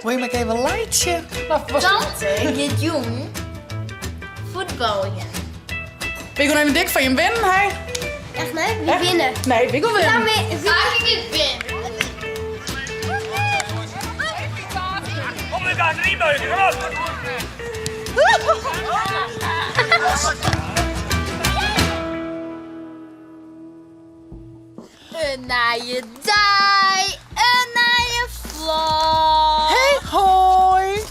Wol je my even laitsje? Tante giet jûn fuotbaljen. Wy gean even dik fan jim winnen, hè? Echt net? Wy winne. Nee, wy gean winnen. Wy gean winnen. Kom nu daar drie buigen, kom op! In nije dei, in nije vlog. Hey, hoi.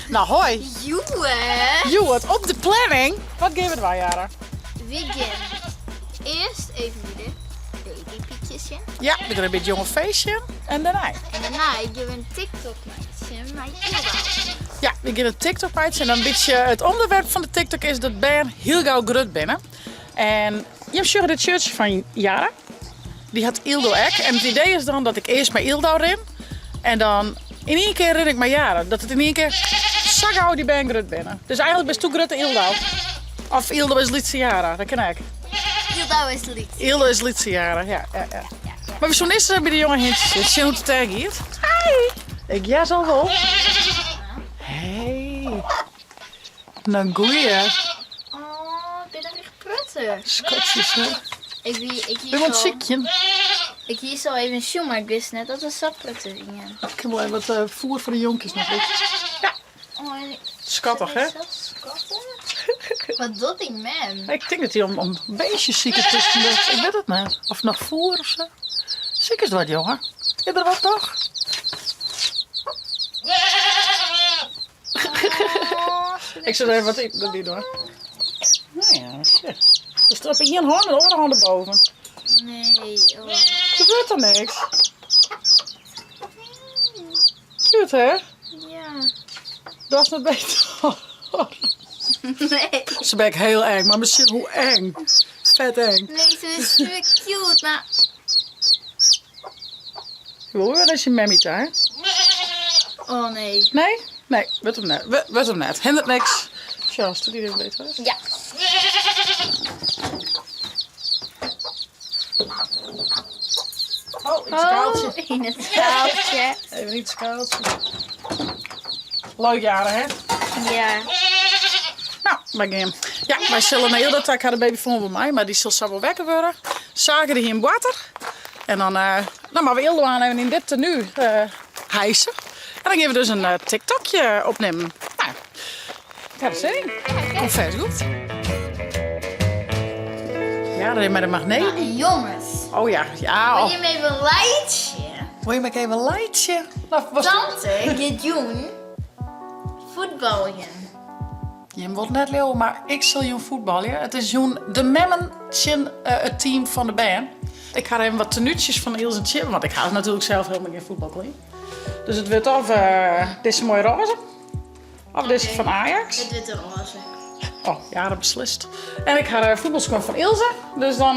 Nou, hoi. Joe. Joe, op de planning. Wat gean we dwaan, Jara? We gaan eerst even bij de babypietjes in. Ja, we gaan een beetje jonge feestje. En daarna? En daarna gaan we een TikTok maken met Ilda. Ja, we gaan een TikTok maken. En dan een beetje het onderwerp van de TikTok is dat bern heel gauw grut binnen. En je hebt dit shirtje van Jara. Die had Ildo ek. En het idee is dan dat ik eerst met Ildo rin. En dan in één keer rin ik met Jara. Dat het in één keer zo gauw die bern grut binnen. Dus eigenlijk bist toe grutte Ildo. Of Ildo is lytse Jara, dat ken ik. Ildo is lyts. Ildo is lytse Jara, ja, ja, ja. Maar we zo'n eerst bij de jonge hintjes. Zien hoe het tegen gaat. Hi. Ik ja zal wel. Hey. Nou goeie. Oh, ben je echt prettig. Scotjes, hè? Ik, wie, ik Ben wat ziekje. Ik hier zo even zien, maar ik wist net dat er sappretten gingen. Ik heb wel even wat voer voor de jonkjes nog. Ja. Oh, en Schattig, hè? Is dat schattig? Wat doet die man? Ik denk dat hij om beestjes ziek is tussen de... Ik weet het niet. Of nog voer of zo. Ziek is wat, jongen. Is er wat toch? Oh, Ik zet even wat ik dat niet hoor. Nou ja, shit. Dus er op één hand en de andere hand erboven. Nee, oh. Gebeurt er niks. Cute, hè? Ja. Dat is nog beter. Nee. Ze ben ik heel eng, maar misschien hoe eng. Vet eng. Nee, ze is super cute, maar... Je wil wel eens je mammy daar. Oh nee. Nee? Nee, weet hem net. Weet hem net. Hindert niks. Charles, doe die even beter. Hè? Ja. Oh, het skaaltje. Oh, in het skaaltje. Even niet het skaaltje. Leuk jaren, hè? Ja. Nou, wij gaan. Ja, wij zullen heel dat ik had een babyfoon bij mij, maar die zal zo wel wekker worden. Zagen die in water. En dan, nou, maar we Ildo aan even in dit tenue hijsen. En dan gaan we dus een TikTokje opnemen. Nou, ik heb het zin in. Komt vers goed. Ja, dat is met een magneet. Nou, jongens. Oh ja, ja. Wil Oh. je me even een lijstje? Wil je me even een lijstje? Nou, was Tante gaat jong voetballen. Je wordt net leeuwen, maar ik zal jong voetballen. Het is jong de memmen tjin, het team van de band. Ik ga even wat tenuutjes van Ilse en Chip, want ik ga natuurlijk zelf helemaal geen voetbal kleden. Dus het wordt of deze mooie roze, of deze Oké. van Ajax. Het wordt de roze. Oh, ja, dat beslist. En ik ga de voetbalschoen van Ilse. Dus dan,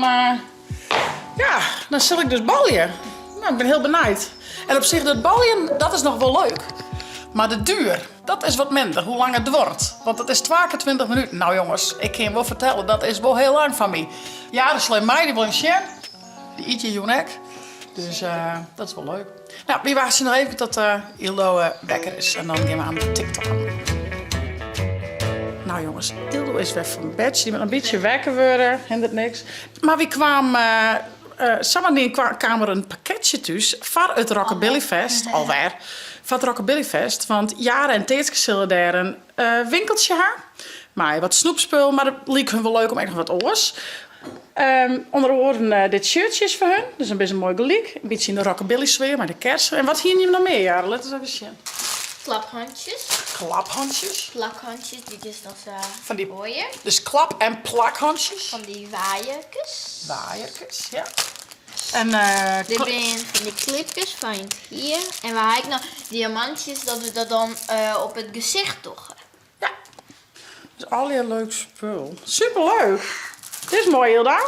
ja, dan zal ik dus baljen. Nou, ik ben heel benieuwd. En op zich, dat baljen, dat is nog wel leuk. Maar de duur, dat is wat minder, hoe lang het wordt. Want het is 2 keer 20 minuten. Nou jongens, ik kan je wel vertellen, dat is wel heel lang van mij. Ja, de slim mij, die wil een sjen. Die eet je jonek. Dus dat is wel leuk. Nou, wie wacht nog even tot Ildo wekker is. En dan gaan we aan de TikTok. Nou jongens, Ildo is weer van bed. Die moet een beetje wekker worden. Hindert niks. Maar we kwamen... samen in de kamer een pakketje thuis van het Rockabilly Fest. Alweer. Van het Rockabilly Fest. Want Jaren en Teetske zullen daar een winkeltje hebben. Maar wat snoepspul, maar het leek hun wel leuk om echt nog wat oors. Onder andere dit shirtje is voor hun. Dus een beetje mooi gelijk. Een beetje in de rockabilly sfeer, maar de kersen. En wat hier nu nog meer, Jaren? Let eens even zien. Klaphandjes. Klaphandjes? Plakhandjes, die is dan zo Van die mooier. Dus klap- en plakhandjes. Van die waaiertjes. Waaiertjes, ja. En Dit zijn van die clipjes van het hier. En waar ik nog diamantjes, dat we dat dan op het gezicht toch. Ja. Dus al je leuk spul. Superleuk. Dit is mooi, Hilda.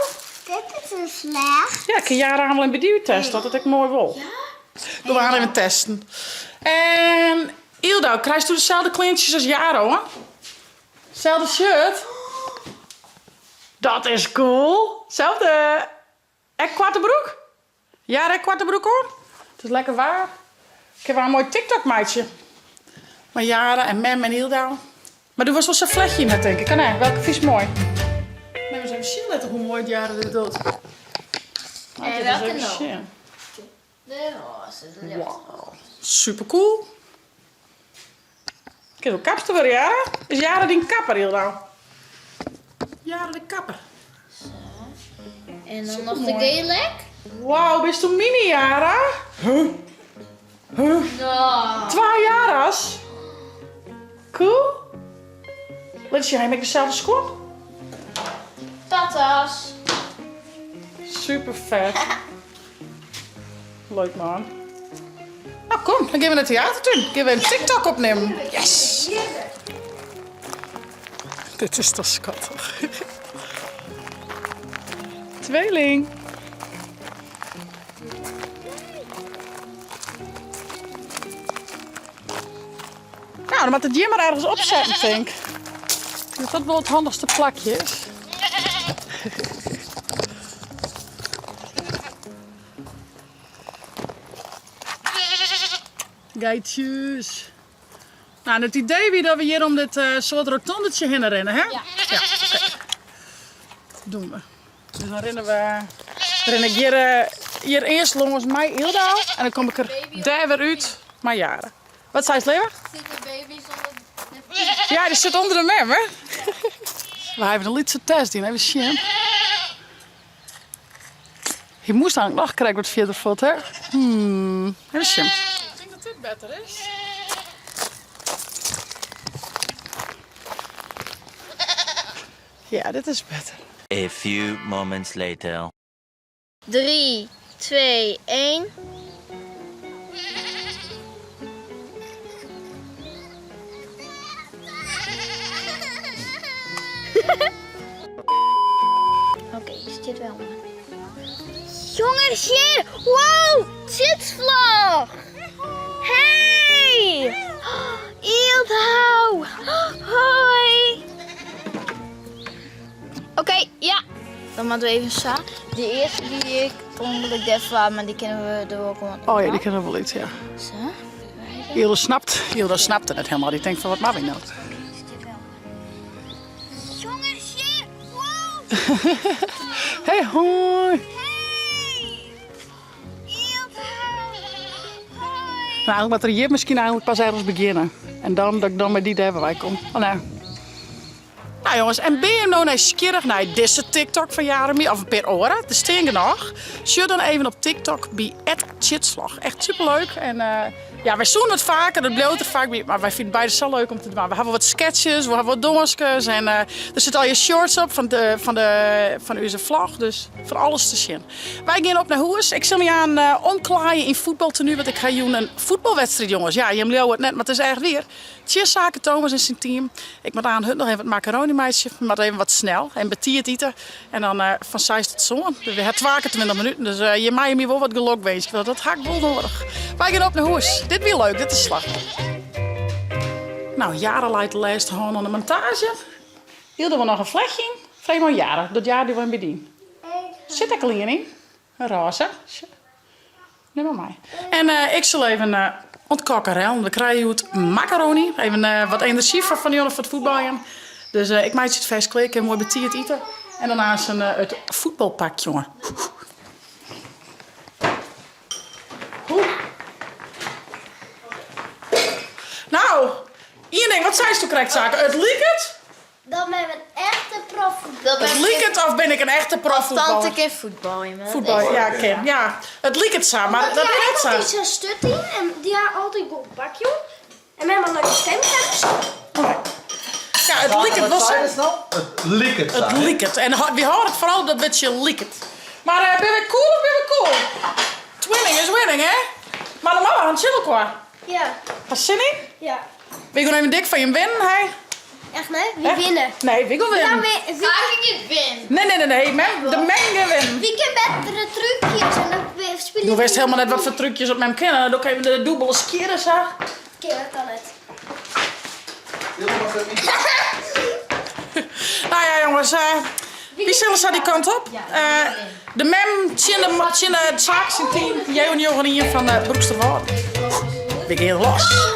Dit is een slecht. Ja, ik kan jaren aan wel een bedieuw testen. Dat het ik mooi wil. Ja? We gaan even testen. En Ildo, krijg je dezelfde kleertjes als Jaro, hoor? Zelfde shirt. Dat is cool. Zelfde. En korte broek. Ja, en korte broek, hoor. Het is lekker waar. Ik heb wel een mooi TikTok-meidje. Mei Jara en mem en Ildau. Mar do wolst wol sa'n flechje yn ha tink ik, nee? Welke fynst moai? Mem ris even sjen litte hoe moai it Jara dit docht. En welke no? De roze, de ljochte. Wow, super cool. Kin wol kapster wurde, Jara. Is Jara dyn kapper, Ildau? Jara de kapper. Zo. En dan noch de gele. Wow, bist du mini, Jara? Huh? Huh? No. Twa Jara's? Cool. Lit sjen, ha jim ek deselde skuon? Tatas. Super fet. Leuk man. Nou kom, dan gean we nei theatertún. Gean we in TikTok opnimmen. Yes! Dit is toch skattich. Tweeling. Nou, dan moat it hjir mar ergens opsetten, tink. Dat dat wol it handichste plakje is. Geitjes. Nou, en it idee wie dat we hjir om dit eh, soart rotondetje hinne rinne, hè? Ja. Ja, oké. Doen we. Dus dan rinne we, rin ik hjir, eh, hjir earst lâns mei Ildau en dan kom ik der dêr wer út mei Jara. Wat seist, Leeuwen? Zitten baby's onder de Ja, die sit ûnder de mem, hè? We hawwe in lytse test dien, even sjen. Hy moast eigentlik noch krekt wat fierder fuort, hè? Hmm, even sjen. Ik tink dat dit better is. Ja, dit is better. A few moments later. 3, 2, 1. Oké, is dit wel. Jongens, hier! Wow! Chitsvlog! Hey! Ildau! Hoi! Oké, ja. Dan moeten we even sa. De eerste die ik per ongeluk even maar die kennen we er ook wel. Oh ja, die kennen we wel iets, ja. Zo. Hilde snapt, Hilde snapt het net helemaal. Die denkt van wat mag ik nou? Jongens, hier! Wow! Hey, hoi! Hey! Ildau! Hoi! Nou, eigenlijk moet er hier misschien eigenlijk pas ergens beginnen. En dan dat ik dan bij die daar bij kom. Oh, nee. Nou jongens, en ben je nou nieuwsgierig naar deze TikTok van Jeremy of een paar oren? De steen genoeg. Stuur dan even op TikTok bij @chitsvlog. Echt superleuk. En eh, ja, wij zoenen het vaker, dat bloot er vaak bij. Maar wij vinden beide zo leuk om te doen. We hebben wat sketches, we hebben wat dongerskes. En eh, er zitten al je shorts op van, de, van, de, van onze vlog. Dus van alles te zien. Wij gaan op naar huis. Ik zal me aan eh omklaaien in voetbaltenue, want ik ga doen een voetbalwedstrijd, jongens. Ja, je leeuwt het net, maar het is echt weer. Tjuszaken Thomas en zijn team. Ik moet aan hun nog even het macaroni meisje, maar even wat snel. En betiert eten. En dan eh, van 6 tot zon. We hebben 22 minuten, dus eh, je mij me wel wat geluk wensen. Want dat ga ik wel nodig. Wij gaan op naar huis. Dit weer leuk, dit is slag. Nou, jaren leidt de laatste hand aan de montage. Hielden we nog een vlechtje in? Vreemd jaren, dat jaar die we in bedien. Zit ik al in? Een roze. Neem maar mij. En eh, ik zal even eh ontkokken. We krijgen het macaroni. Even eh, wat energie van van jullie voor het voetballen. Dus eh, ik maak het vers klikken en mooi betiert eten. En daarna is een, eh, het voetbalpak, jongen. Oeh. Nou, één ding, wat zei ze toen correct zaken? Het liek het? Dan ben ik een echte profvoetballer. Dat Het liek het of ben ik een echte profvoetballer? Tante ken voetbal, ja, maar dat Voetbal, is- ja, ken. Ja, het liek het zo, maar dat die is had net zo. altijd zo'n stut in en die had altijd een pak, joh. En mijn man leuke stemkast. Ja, het liek het wel Wat zo. zei het nou? Het liek het. Het zei. liek het. En we houden het vooral op dat beetje liek het. Maar eh, ben we cool of ben we cool? Twinning is winning, hè? Maar de mama aan chillen qua. Ja, Has zin in? ja. We gaan even dik van je winnen, hè? Echt nee? Wie Echt? winnen? Nee, we gaan Dan winnen. wie, wie, Ga ik niet win? Nee, nee, nee, nee. Mem, de men gaan winnen. wie kan betere trucjes en dan weer spelen. Je wist helemaal net wat voor trucjes op mijn kennen. Dan kan je de dubbele skeren, zo. Oké, dat kan het. Hilde was er niet. Nou ja, jongens. eh, wie zullen ze die kant op? Eh, de mem, Tjinne, Tjinne, het zaak zijn team. Jij en Johan hier van uh, Broeksterwâld. We gaan los.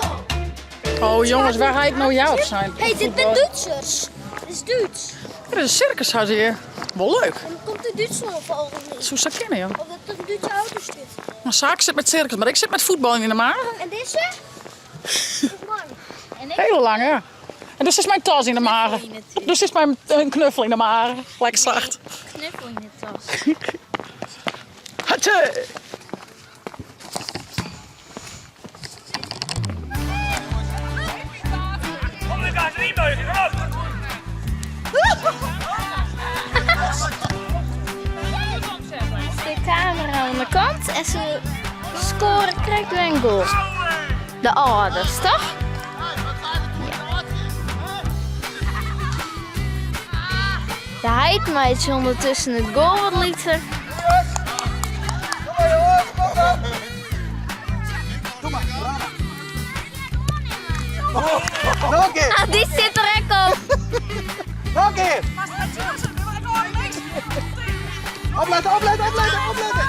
Oh jongens, waar ha ik no jou op sein? Hey, dit zijn Duitsers. Dit is Duits. Er is een circus hier. Wel leuk. En komt uit Duitsland volgens mij. Zo zou kennen, joh. Of dat een Duitse auto zit. Maar Saak zit met circus, maar ik zit met voetbal in de maag. En deze? Is lang. En ik Hele lange, ja. En dus is mijn tas in de maag. Dus is mijn een knuffel in de maag. Lekker zacht. knuffel in de tas. Hatje! Kom, Lucas, Driebuigen, kom op! De camera aan de kant en ze scoren krijgt weer een goal. De ouders, toch? Ja. De heidmeidje ondertussen het goal wat lieter. Nog een keer! Ah, die zit er echt op. Nog een keer! Opletten, opletten, opletten, opletten!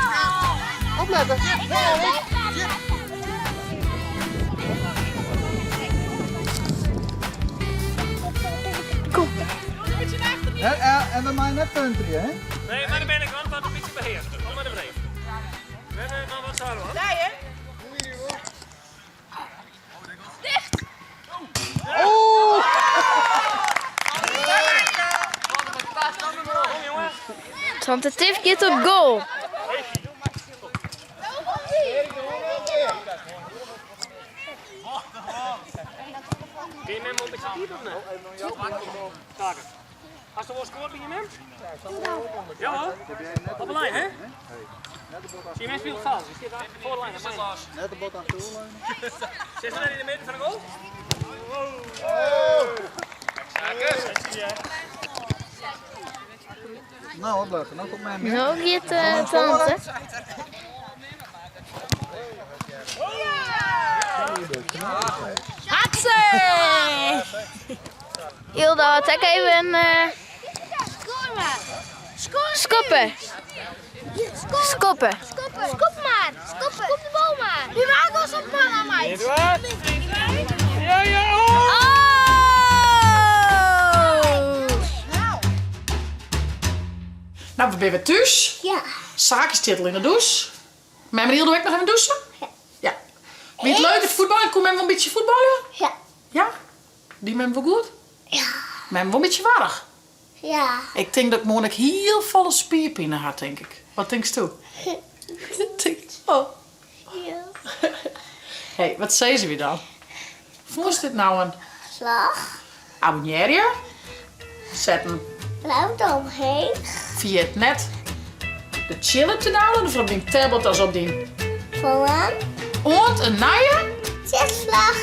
Opletten! Hè, En we maken net punten, hè? Nee, maar daar ben ik, want wat een beetje beheersen. Kom maar er even. We hebben nog wat zouden hoor. Tante Tiff gaat op goal. Kun je hem een beetje dieper of niet? Taken. Als er wel scoort, ben je hem? Ja hoor. Op de lijn, hè? Zie je mij speelt vals. Je zit achter voor de lijn. Net de bot aan de lijn. Zit er in de midden van de goal? Nou, opletten. Nou komt mijn Zo gaat eh, tante. Hatse! Ilda, wat ik even een eh, Score maar. Score. skoppen. Score. Skoppen. Skoppen. Skop maar. Skoppen. Skop de bal maar. Nu maken ons op man aan mij. Ja, ja, Oh! Nou, we zijn weer thuis. Ja. Saak is titel in de douche. Mijn meneer doe ik nog even douchen? Ja. Ja. Wie het leuk het voetballen? Kom men wel een beetje voetballen? Ja. Ja? Die men wel goed? Ja. Men wel een beetje warrig. Ja. Ik denk dat Monik heel volle spierpijn had, denk ik. Wat denkst du? Denk ik. Oh. Ja. hey, wat zei ze weer dan? Voel dit nou een Slag. abonneer je? Zet een Ruimte omheen. via het net de chillen te downloaden, of op die tablet als op die Vooraan. Und een nije Zesslag.